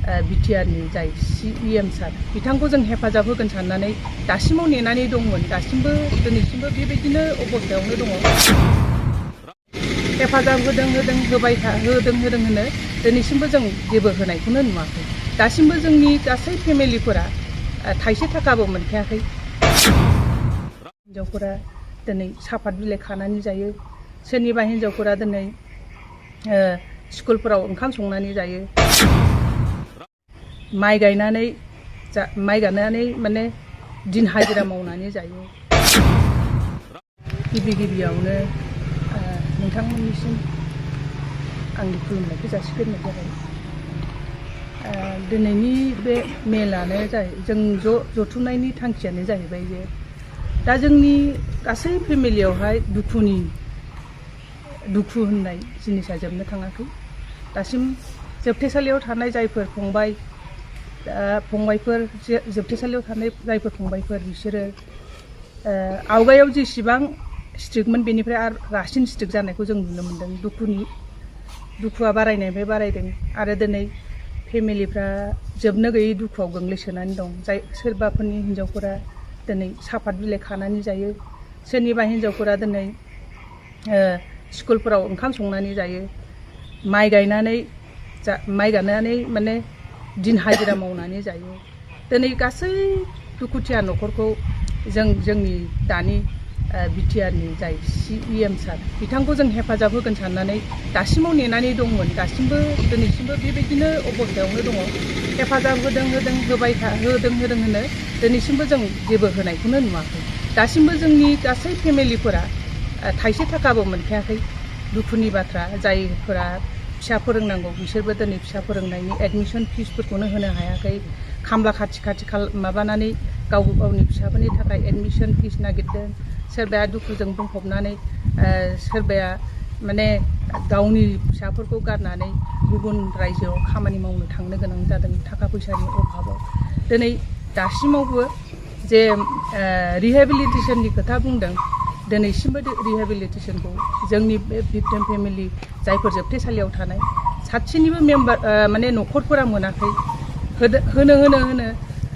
बिटिआरनि जाय CEM सार बिथांखौ जों हेफाजाब होगोन साननानै दासिमाव नेनानै दंमोन। दासिमबो दिनैसिमबो बेबायदिनो अबस्थायावनो दङ। हेफाजाब होदों होनो दिनैसिमबो जों जेबो होनायखौनो नुवाखै। दासिमबो जोंनि गासै फेमिलिफोरा थाइसे थाखाबो मोनखायाखै। हिन्जावफोरा दिनै साफात बिलाइ खानानै जायो। सोरनिबा हिन्जावफोरा दिनै स्कुलफोराव ओंखाम संनानै जायो। माइ गायनानै माने दिन हाजिरा मावनानै जायो। गिबियावनो नोंथांमोननिसिम आंनि खुलुमनायखौ जासिग्रोनाय जाबाय। दिनैनि बे मेलानो जों जथुमनायनि थांखियानो जाहैबाय जे दा जोंनि गासै फेमिलियावहाय दुखु होननाय जिनिसा जोबनो थाङाखै। दासिम जोबथेसालियाव थानाय जायफोर फंबायफोर जोबथेसालियाव थानाय जायफोर फंबायफोर बिसोरो आवगायाव जेसेबां स्ट्रिक्टमोन बेनिफ्राय आरो रासिन स्ट्रिक्ट जानायखौ जों नुनो मोन्दों। दुखुआ बारायनायनिफ्राय बारायदों आरो दिनै फेमिलिफ्रा जोबनो गैयै दुखुआव गोग्लैसोनानै दं। सोरबाफोरनि हिन्जावफोरा दिनै साफात बिलाइ खानानै जायो। सोरनिबा हिन्जावफोरा दिनै स्कुलफोराव ओंखाम संनानै जायो। माइ गायनानै माने दिन हाजिरा मावनानै जायो। दिनै गासै दुखुथिया न'खरखौ जोंनि दानि बिटिआरनि जाय CEM सार बिथांखौ जों हेफाजाब होगोन साननानै दासिमाव नेनानै दंमोन। दिनैसिमबो बेबायदिनो अबस्थायावनो दङ। हेफाजाब होदों होनो दिनैसिमबो जों जेबो होनायखौनो नुवाखै। दासिमबो जोंनि गासै फेमिलिफोरा थाइसे थाखाबो मोनखायाखै। दुखुनि बाथ्रा, जायफोरा फिसा फोरोंनांगौ बिसोरबो दिनै फिसा फोरोंनायनि एडमिसन फिसफोरखौनो होनो हायाखै। खामला खाथि माबानानै गावनि फिसाफोरनि थाखाय एडमिसन फिस नागिरदों। सोरबाया दुखुजों बुंफबनानै सोरबाया माने गावनि फिसाफोरखौ गारनानै गुबुन रायजोआव खामानि मावनो थांनो गोनां जादों थाखा फैसानि अभाबाव। दिनै दासिमावबो जे रिहेबिलिटेसननि खोथा बुंदों, दिनैसिमबो रिहेबिलिटेसनखौ जोंनि बे भिक्टिम फेमिलि जायफोर जोबथेसालियाव थानाय सासेनिबो माने न'खरफोरा मोनाखै। होनो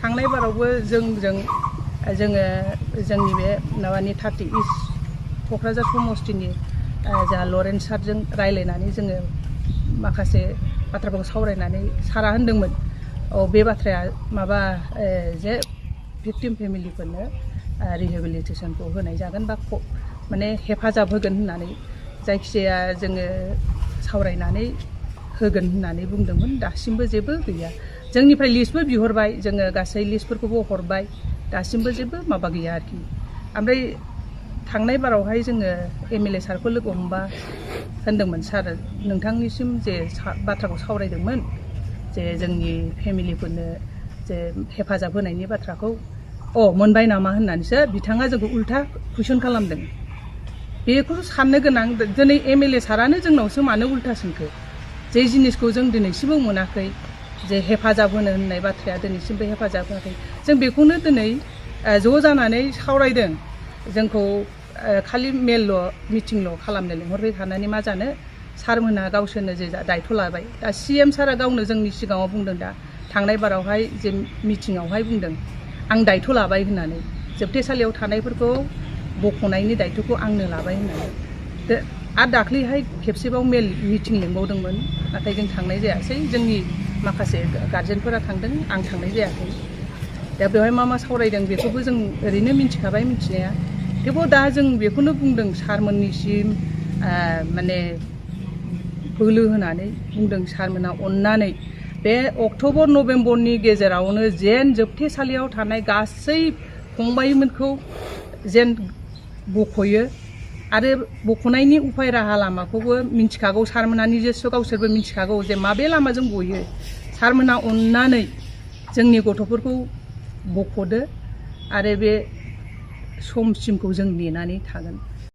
थांनाय बारावबो जोङो जोंनि बे माबानि 30 इस्ट क'क्राझार समस्तिनि जोंहा लरेन्स सारजों रायज्लायनानै जोङो माखासे बाथ्राफोरखौ सावरायनानै सारा होनदोंमोन बे बाथ्राया जे भिक्टिम फेमिलिफोरनो रिहेबिलिटेसनखौ होनाय जागोन बा माने हेफाजाब होगोन होननानै जायखिजाया जोङो सावरायनानै होगोन होननानै बुंदोंमोन। दासिमबो जेबो गैया। जोंनिफ्राय लिस्टबो बिहरबाय, जोङो गासै लिस्टफोरखौबो हरबाय, दासिमबो जेबो माबा गैया आरोखि। ओमफ्राय थांनाय बारावहाय जोङो MLA सारखौ लोगो हमबा होनदोंमोन, सार नोंथांनिसिम जे बाथ्राखौ सावरायदोंमोन जे जोंनि फेमिलिफोरनो जे हेफाजाब होनायनि बाथ्राखौ मोनबाय नामा होननानैसो बिथाङा जोंखौ उल्था कुइसन खालामदों। बेखौथ' साननो गोनां, दिनै MLA सारानो जोंनावसो मानो उल्था सोंखो? जे जिनिसखौ जों दिनैसिमबो मोनाखै, जे हेफाजाब होनो होननाय बाथ्राया दिनैसिमबो हेफाजाब होआखै। जों बेखौनो दिनै ज' जानानै सावरायदों। जोंखौ खालि मिटिंल' खालामनो लिंहरबाय थानानै मा जानो, सारमोनहा गावसोरनो जे दायथ' लाबाय। दा CM सारा गावनो जोंनि सिगाङाव बुंदों, दा थांनाय बारावहाय जे मिटिङावहाय बुंदों आं दायथ' लाबाय होननानै, जोबथेसालियाव थानायफोरखौ बख'नायनि दायथ'खौ आंनो लाबाय होननानै। आरो दाख्लैहाय खेबसेबाव मिटिं लिंबावदोंमोन, नाथाय जों थांनाय जायासै। जोंनि माखासे गार्जेनफोरा थांदों, आं थांनाय जायाखै। दा बेवहाय मा सावरायदों बेखौबो जों ओरैनो मिथिखाबाय मिथिनाया। थेवबो दा जों बेखौनो बुंदों, सारमोननिसिम माने बोलो होनानै बुंदों, सारमोनहा अननानै बे अक्ट'बर नभेम्बरनि गेजेरावनो जेन जोबथेसालियाव थानाय गासै फंबायमोनखौ जेन बख'यो। आरो बख'नायनि उफाय राहा लामाखौबो मिथिखागौ सारमोनहा, निजेस्व गावसोरबो मिथिखागौ जे माबे लामाजों गयो। सारमोनहा अननानै जोंनि गथ'फोरखौ बख'दो आरो बे समसिमखौ जों नेनानै थागोन।